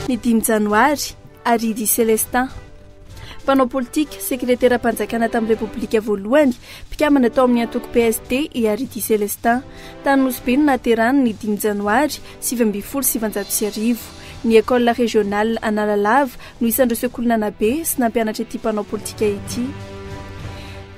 Ny dimy janoary, Aridy Celestin. Mpanao politika, sekreteram-panjakana tamin'ny Repoblika voalohany, mpikambana tao amin'ny antoko PSD i Aridy Celestin. Tany Nosy Be no nahaterahany ny dimy janoary 1919. Ny Ecole Régionale Analalava no isan'ireo sekoly nanabe sy nampianatra ity mpanao politika ity.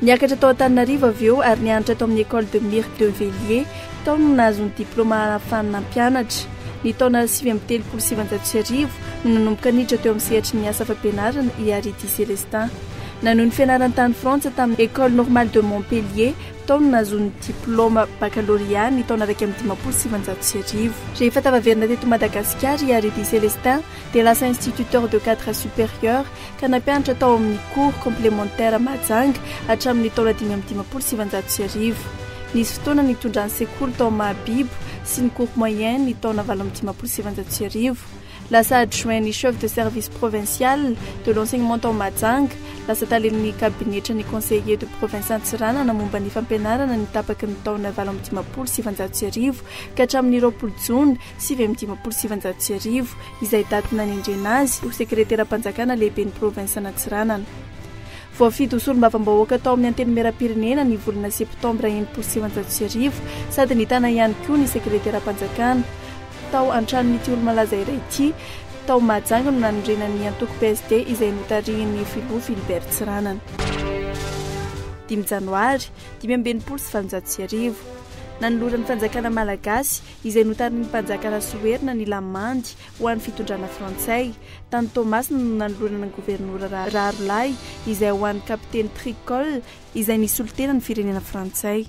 Niakatra tao Antananarivo avy eo ary nianatra tao amin'ny Ecole de Mire de Vélier. Tao no nahazo ny diplaoma ahafahany nampianatra. Ny taona 1939 no nanomboka niditra teo amin'ny sehatry ny asa fampianarana i Haridi Célestin. Nanohy ny fianarany tany Frantsa tamin'ny Ecole Normale de Montpellier, tao no nahazoany ny diplaoma bakalorea ny taona 1951. Rehefa tafaverina teto Madagasikara i Haridi Célestin dia lasa instituteur de cadre supérieur ka nampianatra tao amin'ny Cours Complémentaire Mahajanga hatramin'ny taona 1955. Nisy fotoana nitondrany sekoly tao Mahabibo sy ny Cours Moyen ny taona 1958. Lasa adjoint ny chef de service provincial de l'enseignement tao Mahajanga, lasa talen'ny kabinetran'ny conseiller de province Antsiranana momba ny fampianarana ny tapaky ny taona 1958 ka hatramin'ny 20 jona 1959 izay daty nanendrena azy ho sekreteram-panjakana lehiben'ny provinsan'Antsiranana. Voafidy ho solombavambahoaka tao amin'ny Antenimierampirenena ny volana septambra 1960 sady nitana ihany koa ny sekreteram-panjakana. Tao an-tranon'ity olo-malaza iray ity tao Mahajanga no nanorenany ny antoko PSD izay notarihin'ny filoha Philibert Tsiranana. Dimy janoary 1865. Nanoloran'ny fanjakana malagasy izay notarihin'ny mpanjaka Rasoherina ny lamandy ho an'ny fitondrana frantsay. Tany Toamasina no nanolorana ny governora Raharolahy izay ho an'ny kapiteny Tricol izay nisolo tena ny firenena frantsay.